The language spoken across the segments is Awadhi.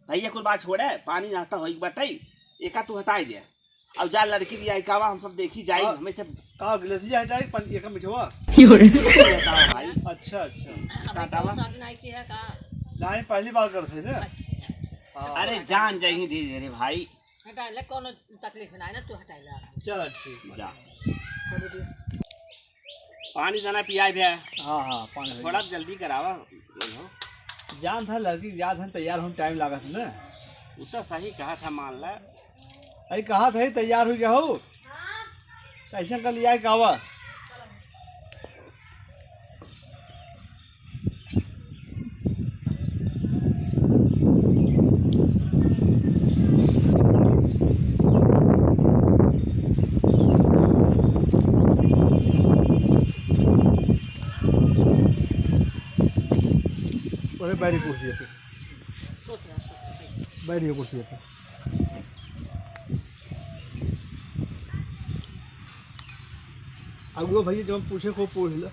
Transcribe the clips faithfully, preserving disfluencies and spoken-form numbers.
भैया कुल बात छोड़े, पानी नाश्ता होई के बाटे, एका तू हटाई दे। अब जा लड़की दिया है कावा, हम सब देखी जाई, हाँ। हमें से का गिलासिया हटाई, पानी एका मिठवा। क्यों रे? हटावा भाई। अच्छा, अच्छा। अबे टाटा कौन बा। शादी नहीं की है का? नहीं, पहली बार करते हैं ना। अच्छा। हाँ। अरे जान जाई धीरे धीरे भाई। हटाई ले, कोनो तकलीफ ना है ना, तू हटाई ले। चल ठीक बा। जा। पानी जना पियाई भैया। हाँ, हाँ, पानी हो थोड़ा गया। जल्दी करावा। जान था लड़की याद है तैयार होने टाइम लागत है ना। वो तो सही कहा था, मान ला। अरे कहा था तैयार हो गया हो। कैसे कर लिया है कावा? अरे बैठी कुर्सी पे। बैठ गया कुर्सी पे। अगुआ भैया जब पूछे को पूछ लो।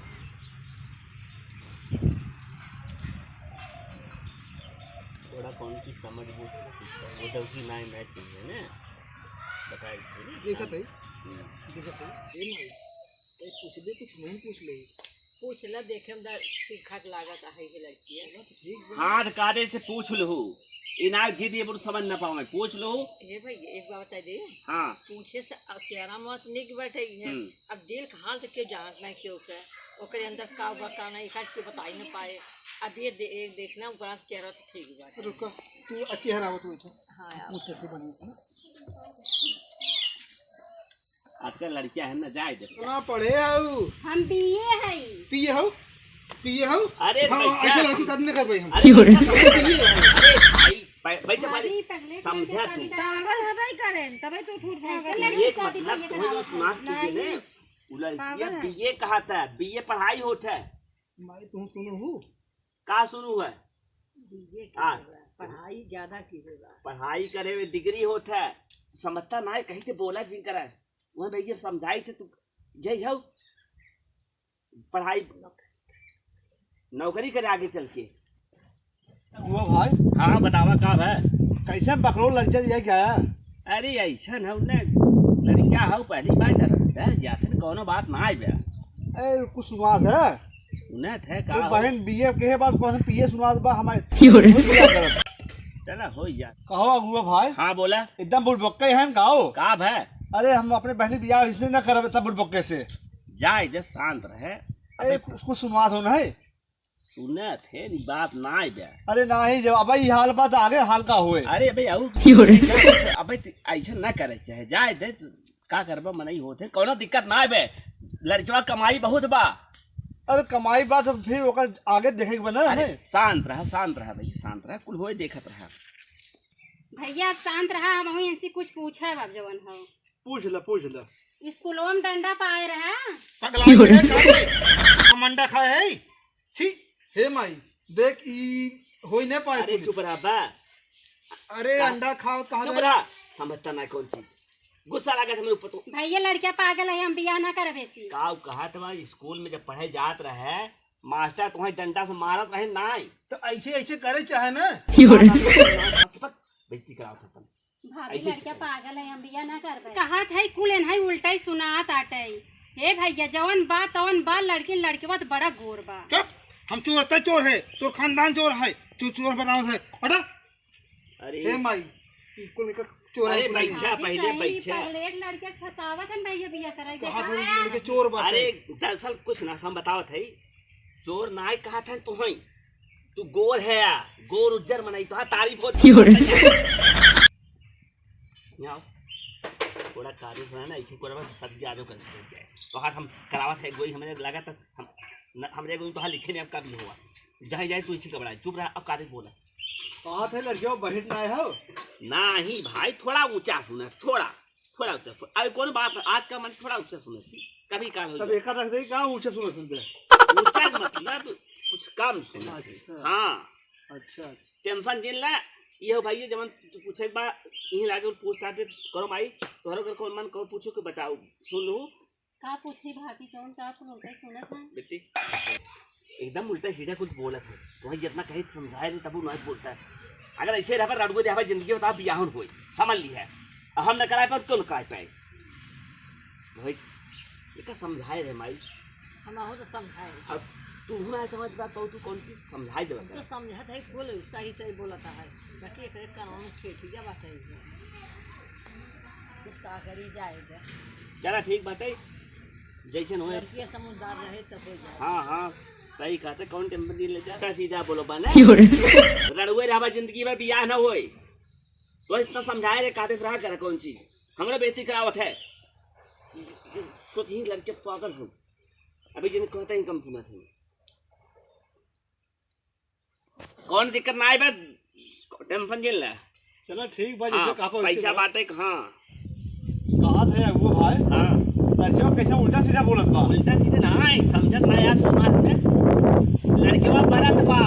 थोड़ा कौन की समझ वो वो दौकी नाई मैं चाहिए ना। बताई थी। देखत है। हम्म। देखत है। ए माई, ए पूछ दे, कुछ नहीं पूछ ले। पूछ ले, देखे में दा-, ठीक ठाक लागत है ये लड़की है। चलो तो ठीक बा। हाथ कादे से पूछ लहू। ई ना गिद्ध ये बुढ़ समझ ना पावे, पूछ लो। हे भैया, एक बात बता दे। हाँ। पूछे से अब चेहरा मत निक बैठे है। हम्म। अब दिल का हाल तो क्यों जानत नहीं क्यों के, ओकरे अंदर का बा का नहीं, एकाध के बताई न पाए। अब ये दे-, एक देखना, ओकरा चेहरा तो ठीक बा। रुको, तू अच्छी हरावत हुई थी। हाँ यार। पूछ के तू बनी थी। आजकल लड़कियां हैं ना, जाए दे। ना पढ़े हऊ। हम बीए हई। बीए हऊ? पिए हो? अरे हाँ, बैठा। ऐसे लड़की शादी न कर पाई हम। अरे बैठा, समझ पिए हो। अरे भाई, बै-, बैठा भाई, समझा तू। पागल हबे करें, तबे तू झूठ भागत है। एक मतलब तुम्हें जो सुना के नहीं, उ लड़किया पागल है। बीए कहा था, बीए पढ़ाई होत है। माई तू सुनो हूँ। का सुनू है? बीए की हाँ। होगा, पढ़ाई ज्यादा की होगा। पढ़ाई करे में डिग्री होत है, समझता ना है, कहीं से बोला जिन करा। वह भैया समझाई थे तू, जय जाऊ। पढ़ाई, नौकरी करे आगे चल के। वो भाई। हाँ, बतावा का भाई? कैसे बकलोल लड़का लिया क्या है? अरे ऐसा ना, उन्हें लड़का हो पहली बार डर, डर जाते न, कोनो बात ना आए बे। ए, कुछ सुनात है? सुनात है का वो हो? बहन बीए के बाद कौन पीए सुनात बा हमारे। क्यों रे? चला हो यार। कहो अगुआ भाई। हाँ, बोला। एकदम बुड़बक्के हैं, गाओ। का भाई? अरे, हम अपने बहन बियाह इससे ना करब, इतना बुड़बक्के से। जा, इधर शांत रहे। ए, अबे कुछ, कुछ सुनात हो नहीं? सुनत है, नी बात ना आए बे। अरे, नहीं, जब अबे ई हाल बा, तो आगे हाल का होए? अरे, अबे, और क्यों रे? अबे, त-, ऐसे ना करे चाहे, जाए दे, का करबा, मनई होत है, कौनो दिक्कत ना आए बे। लड़चवा कमाई बहुत बा। अरे, कमाई बा, तो फिर ओकर आगे देखे के बा ना, अरे, है? शांत रहा, शांत रहा भाई, शांत रहा, कुल होए देखत रहा। भैया, आप शांत रहा, हम वहीं इनसे कुछ पूछब, आप जवन हो। पूछ ले, पूछ ले। स्कूलों में डंडा पाए रहा। पगला है, का है? हम अंडा खाए है? छी, हे माई, देख ई होई नहीं पाए अरे पुलिस। चुप रहा बा। अरे का? अंडा खाओ कहाँ चुप रहे? रहा, समझता ना कौन चीज। गुस्सा लागत हमें ऊपर तो। भैया लड़का पागल है, हम बियाह ना करबे सी। काऊ कहत बा, स्कूल में जब पढ़े जात रहे, मास्टर तुम्हें डंडा से मारत रहे नाई। तो ऐसे, ऐसे करे चाहे ना। क्यों रे? बेइज्जती कराओ अपन। भाभी, ऐसे लड़का पागल है, हम बियाह ना करबे। कहत है कुल एनहई उल्टा ही सुनात आटे। हे भैया, जवन बा तवन बा, लड़किन लड़के बा तो बड़ा गोर बा। चुप, हम चोर त चोर है, तोर खानदान चोर है, तू चोर बनावत है, हटा। अरे। हे माई, ई कुल एकर चोर है, अरे कुल बैठा, भाभी पहले सही बैठा। पगलेट लड़के फंसावत हन भैया बियाह कराई कहाँ देखा। कुल लड़के चोर बाटे? अरे दरअसल कुछ ना हम बतावत है, चोर नाय कहा था तू हई, तू गोर है आ, गोर उज्जर मनई तो तारीफ होत। क्यों रे? यहाँ आओ। थोड़ा तारीफ है ना, इसी को सब यादों कर सकते हैं। तो हाथ हम करावत है गोई, हमें लगा था हम न, हमरे को तो हाँ लिखे नहीं, अब का भी हुआ। जाए जाए तू इसी घबराए, चुप रहा, अब कादे बोला। कहा थे लड़कियों बहिर ना आए हो? नहीं भाई, थोड़ा ऊंचा सुना, थोड़ा, थोड़ा ऊंचा सुना। अरे कौन बात, आज का मन थोड़ा ऊंचा सुना थी, कभी काल हो तब जाए। एका रख दे, का ऊंचा सुना सुनते? ऊंचा मतलब कुछ कम सुना थी। अच्छा। हाँ। अच्छा, अच्छा। टेंशन जिन ला, ये हो भाई, ये जवन तू पूछे के बा, यहीं लागे पूछताछ करो माई, तोहरो घर कौन मन कहो पूछो के बताओ, सुन लूँ। का पूछी भाभी, कौन का कुल उल्टा ही सुनत है? बेटी, एकदम उल्टा सीधा कुछ बोलत है। तुम्हें जितना कही समझाए रहे, तब वो नहीं बोलता है। अगर ऐसे रहबा, रड़ुए रहबा, जिंदगी बता बियाह न होई, समझ ली है। अब हम न कराए पाए, तो न कराए पाए। भाई, एका समझाए रहे माई। हम हो तो समझाए। अब तू ना समझ बा, तो तू कौन चीज समझाए देबा तो का? समझत है, बोले, सही सही बोलत है। बाकी एकरे कानून में खेत ही बात है। कुछ का करी जाए दे। चला ठीक बात है, जैसे न होए। लड़कियां समझदार रहे तब हो जाए। हाँ, हाँ, सही कहते, कौन टेंशन ले जा? सीधा बोलो बा ना। क्यों रे? रड़ुए रहबा जिंदगी भर बियाह न होए। तो इतना समझाए रहे, काबिल रहा करे कौन चीज। हमरा बेइज्जती करावत है। सोची लड़के पागल हो। अभी जिन कहते हैं कम सुनत हैं। कौन दिक्कत ना आए बा, टेंशन जिन ले। चलो ठीक बा, हाँ, जैसे कहा पैसा बाटे, हाँ। कहा थे वो भाई। हाँ। लड़के कैसे उल्टा सीधा बोलत बा? उल्टा सीधा ना, समझत ना यार, सुमार में। लड़के बा बरत बा।